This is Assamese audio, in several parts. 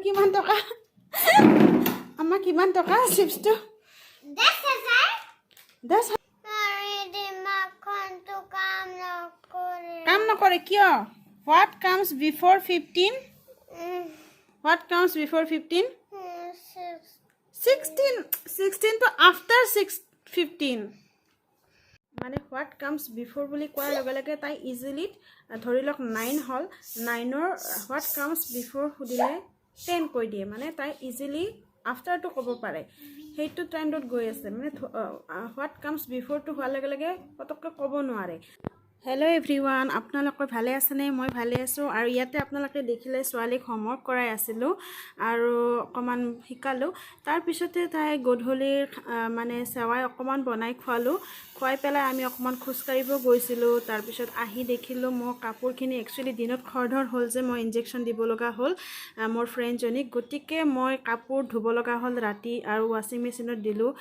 কিমান টকা আমাৰ? কিমান টকা চিপছটো? 10,000। 10। মোৰ দিমাগখনটো কাম নকৰে। কাম নকৰে কিয়? What comes before 15? What comes before 15? Six. 16. ছিক্সটিনটো after six 15। মানে what comes before বুলি কোৱাৰ লগে লগে তাই ইজিলি, ধৰি লওক 9 হ'ল, নাইনৰ what comes before সুধিলে 10 কৈ দিয়ে। মানে তাই ইজিলি আফটাৰটো ক'ব পাৰে। সেইটো ট্ৰেণ্ডত গৈ আছে। মানে what comes বিফ'ৰটো হোৱাৰ লগে লগে পটককৈ ক'ব নোৱাৰে। হেল্ল' এভৰিৱান, আপোনালোকে ভালে আছেনে? মই ভালে আছোঁ। আৰু ইয়াতে আপোনালোকে দেখিলে, ছোৱালীক হোমৱৰ্ক কৰাই আছিলোঁ আৰু অকণমান শিকালোঁ। তাৰপিছতে তাই গধূলিৰ মানে চেৱাই অকণমান বনাই খোৱালোঁ। খুৱাই পেলাই আমি অকণমান খোজকাঢ়িব গৈছিলোঁ। তাৰপিছত আহি দেখিলোঁ, মোৰ কাপোৰখিনি একচুৱেলি দিনত খৰধৰ হ'ল যে মই ইনজেকশ্যন দিব লগা হ'ল মোৰ ফ্ৰেণ্ডজনীক। গতিকে মই কাপোৰ ধুব লগা হ'ল ৰাতি আৰু ৱাশ্বিং মেচিনত দিলোঁ।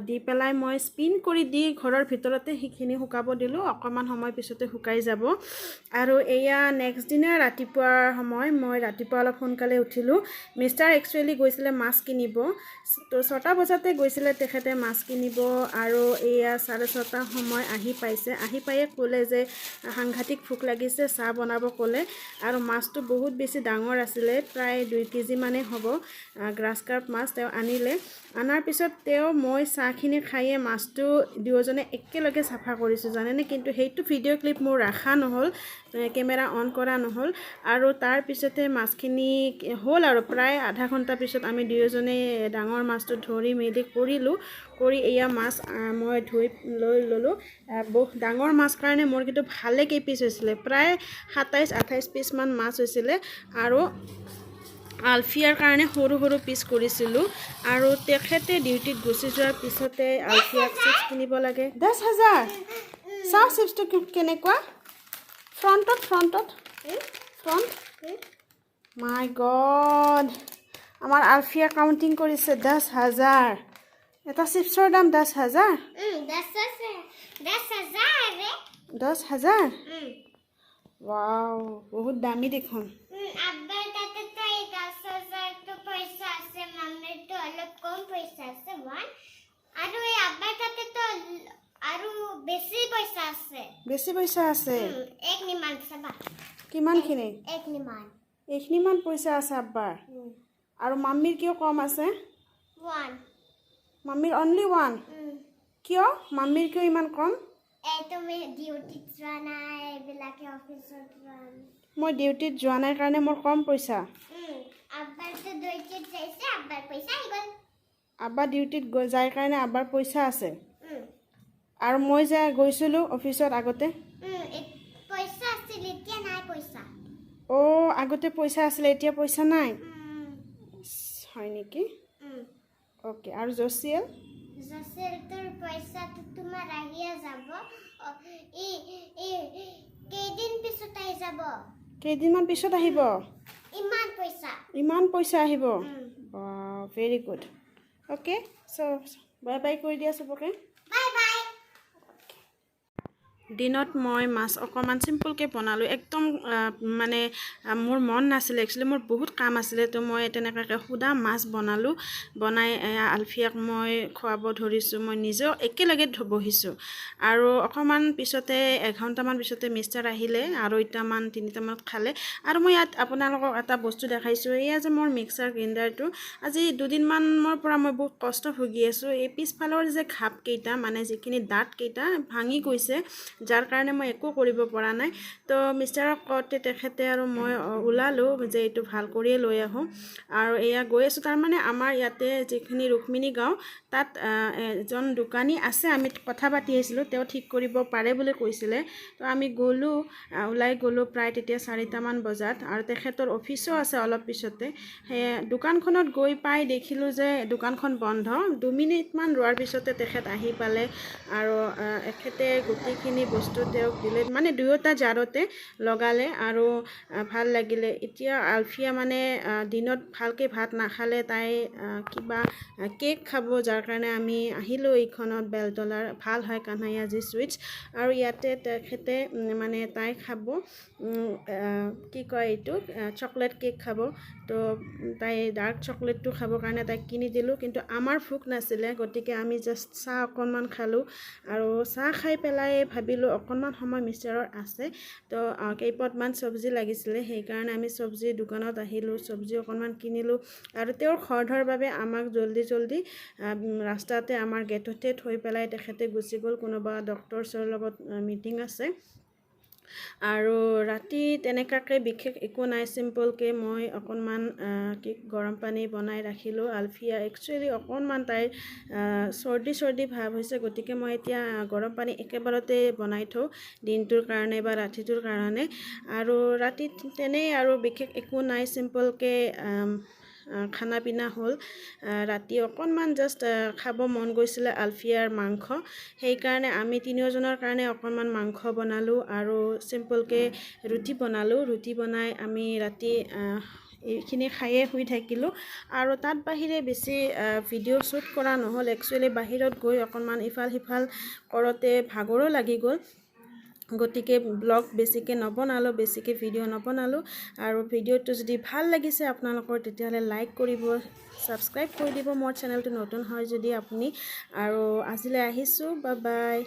দি পেলাই মই স্পিন কৰি দি ঘৰৰ ভিতৰতে সেইখিনি শুকাব দিলোঁ। অকণমান সময় পিছতে শুকাই যাব। আৰু এয়া নেক্সট দিনা ৰাতিপুৱাৰ সময়। মই ৰাতিপুৱা অলপ সোনকালে উঠিলোঁ। মিষ্টাৰ একচুৱেলি গৈছিলে মাছ কিনিব। তো 6টা বজাতে গৈছিলে তেখেতে মাছ কিনিব আৰু এয়া 6:30 সময় আহি পাইছে। আহি পায়ে ক'লে যে সাংঘাতিক ভোক লাগিছে, চাহ বনাব ক'লে। আৰু মাছটো বহুত বেছি ডাঙৰ আছিলে, প্ৰায় 2 কেজি মানেই হ'ব। গ্ৰাছ কাৰ্প মাছ তেওঁ আনিলে। অনাৰ পিছত তেওঁ মই চাহখিনি খায়ে মাছটো দুয়োজনে একেলগে চাফা কৰিছোঁ, জানেনে? কিন্তু সেইটো ভিডিঅ' ক্লিপ মোৰ ৰখা নহ'ল, কেমেৰা অন কৰা নহ'ল। আৰু তাৰপিছতে মাছখিনি হ'ল আৰু প্ৰায় আধা ঘণ্টা পিছত আমি দুয়োজনে ডাঙৰ মাছটো ধৰি মেলি কৰিলোঁ। কৰি এয়া মাছ মই ধুই লৈ ল'লোঁ। বহুত ডাঙৰ মাছ কাৰণে মোৰ কিন্তু ভালে কেই পিচ হৈছিলে, প্ৰায় 27-28 পিচমান মাছ হৈছিলে। আৰু আলফিয়াৰ কাৰণে সৰু সৰু পিচ কৰিছিলোঁ। আৰু তেখেতে ডিউটিত গুচি যোৱাৰ পিছতে আলফিয়াক চিপছ কিনিব লাগে। 10,000। চাওঁ চিপছটো কেনেকুৱা। ফ্ৰণ্টত, ফ্ৰণ্টত, ফ্ৰণ্ট। মাই গড, আমাৰ আলফিয়া কাউণ্টিং কৰিছে। 10,000। এটা চিপছৰ দাম 10,000? 10,000, 10,000 ৰে। 10,000। ৱাও, বহুত দামী দেখোন। আব্বাৰ তাতেতো এই 10,000টো পইচা আছে, মাম্মীৰটো অলপ কম পইচা আছে, ওৱান। আৰু এই আব্বাৰ তাতেতো আৰু বেছি পইচা আছে। বেছি পইচা আছে? এক নিমান চাবা। কিমানখিনি? এক নিমান। এইখিনিমান পইচা আছে আব্বাৰ। আৰু মাম্মীৰ কিয় কম আছে? ওৱান। মাম্মীৰ অনলি ওৱান? কিয়? মাম্মীৰ কিয় ইমান কম? এই তুমি ডিউটিত যোৱা নাই, এইবিলাকে অফিচত যোৱা নাই। মই ডিউটিত যোৱা নাই কাৰণে মোৰ কম পইচা। আব্বাৰতো ডিউটিত যাইছে, আব্বাৰ পইচা আহি গ'ল। আব্বা ডিউটিত গৈ যায় কাৰণে আব্বাৰ পইচা আছে। আৰু মই যে গৈছিলোঁ অফিচত আগতে? পইচা আছিল, এতিয়া নাই পইচা। অ', আগতে পইচা আছিলে, এতিয়া পইচা নাই। হয় নেকি? অ'কে, আৰু জচিয়েল? জচিলটোৰ পইচাটো তোমাৰ আহিয়ে যাব। ই কেইদিন পিছত আহি যাব। কেইদিনমান পিছত আহিব? ইমান পইচা। ইমান পইচা আহিব। Very good. Okay, so bye bye কৰি দিয়া চবকে। Bye bye. দিনত মই মাছ অকণমান চিম্পুলকৈ বনালোঁ একদম। মানে মোৰ মন নাছিলে একচুৱেলি, মোৰ বহুত কাম আছিলে। তো মই তেনেকুৱাকৈ সুদা মাছ বনালোঁ। বনাই আলফিয়াক মই খুৱাব ধৰিছোঁ, মই নিজেও একেলগে বহিছোঁ। আৰু অকণমান পিছতে, এঘণ্টামান পিছতে মিষ্টাৰ আহিলে, 2:30মান 3টামানত খালে। আৰু মই ইয়াত আপোনালোকক এটা বস্তু দেখাইছোঁ। এয়া যে মোৰ মিক্সাৰ গ্ৰাইণ্ডাৰটো, আজি দুদিনমানৰ পৰা মই বহুত কষ্ট ভুগি আছোঁ। এই পিছফালৰ যে ঘাপকেইটা, মানে যিখিনি দাঁতকেইটা ভাঙি গৈছে, যাৰ কাৰণে মই একো কৰিব পৰা নাই। তো মিষ্টাৰক কওঁতে তেখেতে আৰু মই ওলালোঁ যে এইটো ভাল কৰিয়ে লৈ আহোঁ। আৰু এয়া গৈ আছোঁ। তাৰমানে আমাৰ ইয়াতে যিখিনি ৰুক্মিণী গাঁও, তাত এজন দোকানী আছে, আমি কথা পাতি আহিছিলোঁ, তেওঁ ঠিক কৰিব পাৰে বুলি কৈছিলে। তো আমি গ'লোঁ, ওলাই গ'লোঁ প্ৰায় তেতিয়া 4টামান বজাত। আৰু তেখেতৰ অফিচো আছে অলপ পিছতে। সেই দোকানখনত গৈ পাই দেখিলোঁ যে দোকানখন বন্ধ। 2 মিনিটমান ৰোৱাৰ পিছতে তেখেত আহি পালে আৰু এখেতে গোটেইখিনি বস্তু তেওঁক দিলে, মানে দুয়োটা জাৰতে লগালে আৰু ভাল লাগিলে। এতিয়া আলফিয়া মানে দিনত ভালকৈ ভাত নাখালে, তাই কিবা কেক খাব, যাৰ কাৰণে আমি আহিলোঁ এইখনত বেলতলাৰ ভাল হয় কানহাইয়াজী চুইটছ। আৰু ইয়াতে তেখেতে মানে তাই খাব কি কয় এইটো চকলেট কেক খাব। তো তাই ডাৰ্ক চকলেটটো খাবৰ কাৰণে তাইক কিনি দিলোঁ, কিন্তু আমাৰ ভোক নাছিলে, গতিকে আমি জাষ্ট চাহ অকণমান খালোঁ। আৰু চাহ খাই পেলাই ভাবিলোঁ অকণমান সময় মিষ্টাৰৰ আছে, তো কেইপদমান চব্জি লাগিছিলে, সেইকাৰণে আমি চব্জি দোকানত আহিলোঁ, চব্জি অকণমান কিনিলোঁ। আৰু তেওঁৰ খৰধৰ বাবে আমাক জল্দি জল্দি ৰাস্তাতে আমাৰ গেটতে থৈ পেলাই তেখেতে গুচি গ'ল, কোনোবা ডক্টৰছৰ লগত মিটিং আছে। আৰু ৰাতি তেনেকুৱাকৈ বিশেষ একো নাই, চিম্পলকৈ মই অকণমান কি গৰম পানী বনাই ৰাখিলোঁ। আলফিয়া একচুৱেলি অকণমান তাইৰ চৰ্দি চৰ্দি ভাৱ হৈছে, গতিকে মই এতিয়া গৰম পানী একেবাৰতে বনাই থওঁ দিনটোৰ কাৰণে বা ৰাতিটোৰ কাৰণে। আৰু ৰাতি তেনেই আৰু বিশেষ একো নাই, চিম্পলকৈ খানা পিনা হ'ল। ৰাতি অকণমান জাষ্ট খাব মন গৈছিলে আলফিয়াৰ মাংস, সেইকাৰণে আমি তিনিওজনৰ কাৰণে অকণমান মাংস বনালোঁ আৰু চিম্পলকৈ ৰুটি বনালোঁ। ৰুটি বনাই আমি ৰাতি এইখিনি খায়ে শুই থাকিলোঁ। আৰু তাত বাহিৰে বেছি ভিডিঅ' শ্বুট কৰা নহ'ল। একচুৱেলি বাহিৰত গৈ অকণমান ইফাল সিফাল কৰোঁতে ভাগৰো লাগি গ'ল, গতিকে ব্লগ বেছিকৈ নবনালোঁ, বেছিকৈ ভিডিঅ' নবনালোঁ। আৰু ভিডিঅ'টো যদি ভাল লাগিছে আপোনালোকৰ, তেতিয়াহ'লে লাইক কৰিব, ছাবস্ক্ৰাইব কৰি দিব মোৰ চেনেলটো নতুন হয় যদি আপুনি। আৰু আজিলৈ আহিছোঁ, বাই বাই।